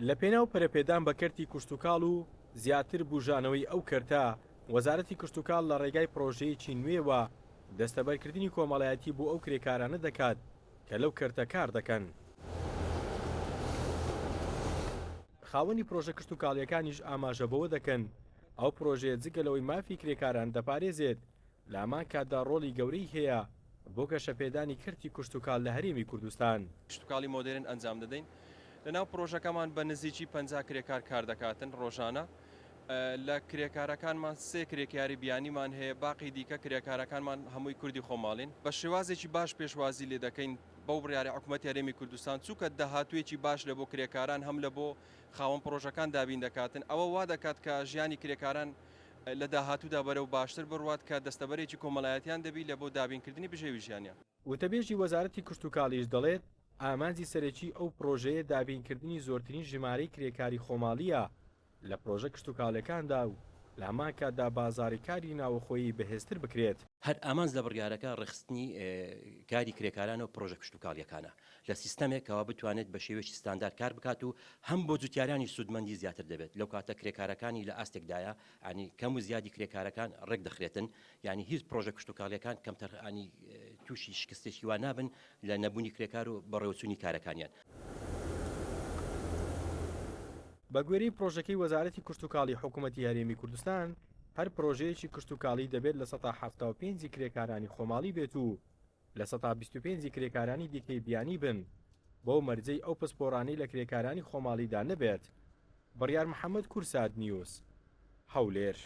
لە پێناو پەرەپێدان بە کەرتی کشتوکاڵ و زیاتر بوژانەوەی ئەو کەرتە، وەزارەتی کشتوکاڵ لە ڕێگای پڕۆژەیەکی نوێوە دەستەبەرکردنی کۆمەڵایەتی بۆ ئەو کرێکارانە دەکات کە لەو کەرتە کار دەکەن. خاوەنی پڕۆژە کشتوکاڵییەکانیش ئاماژە بەوە دەکەن، ئەو پڕۆژەیە جگە لەوەی مافی کرێکاران دەپارێزێت، لە هەمان کاتدا ڕۆڵی گەورەی هەیە بۆ گەشەپێدانی کەرتی کشتوکاڵ لە هەرێمی کوردستان. کشتوکاڵی مۆدێرن ئەنجام دەدەین. لەناو پڕۆژەکەمان بە نزیکی 50 کرێکار کار دەکاتن ڕۆژانە. لە کرێکارەکانمان سێ کرێکاری بیانیمان هەیە، باقی دیکە کرێکارەکانمان هەمووی کوردی خۆماڵین. بە شێوازێکی باش پێشوازی لێ دەکەین بەو بڕیارەی حکومەتی هەرێمی کوردستان، چونکە داهاتوویەکی باش لە بۆ کرێکاران هەم لە بۆ خاوەن پڕۆژەکان دابین دەکاتن. ئەوە وا دەکات کە ژیانی کرێکاران لە داهاتوودا بەرەو باشتر بڕوات کە دەستەبەرێکی کۆمەلایەتیان دەبی لە بۆ دابینکردنی بژێوی ژیانیان. وتەبێژی وەزارەتی کشتوکاڵیش دەڵێت، ئامانجی سەرەکی ئەو پڕۆژەیە دابینکردنی زۆرترین ژمارەی کرێکاری خۆماڵییە لە پڕۆژە کشتوکاڵیەکاندا و لە هەمان کاتدا بازاڕی کاری ناوەخۆیی بەهێزتر بکرێت. هەر ئامانج لە بڕیارەکە ڕێکخستنی کاری کرێکاران و پڕۆژە کشتوکاڵیەکانە لە سیستەمێک کەوا بتوانێت بە شێوەیەکی ستاندار کار بکات و هەم بۆ جوتیارانی سوودمەندی زیاتر دەبێت لەو کاتە کرێکارەکانی لە ئاستێکدایە ینی کەم و زیادی کرێکارەکان ڕێک دەخرێتن یانی هیچ پڕۆژە کشتوکاڵیەکان کەمتەرخانی تووشی شکستێکی وا نابن لە نەبوونی کرێکار و بەڕێوەچوونی کارەکانیان. بە گوێرەی پڕۆژەکەی وەزارەتی کشتوکاڵی حکوومەتی هەرێمی کوردستان، هەر پڕۆژەیەکی کشتوکاڵی دەبێت 75% ی کرێکارانی خۆماڵی بێت و 25% ی کرێکارانی دیکەی بیانی بن، بەو مەرجەی ئەو پسپۆڕانەی لە کرێکارانی خۆماڵیدا نەبێت. بڕیار محەمەد، کوردسات نیوز، هەولێر.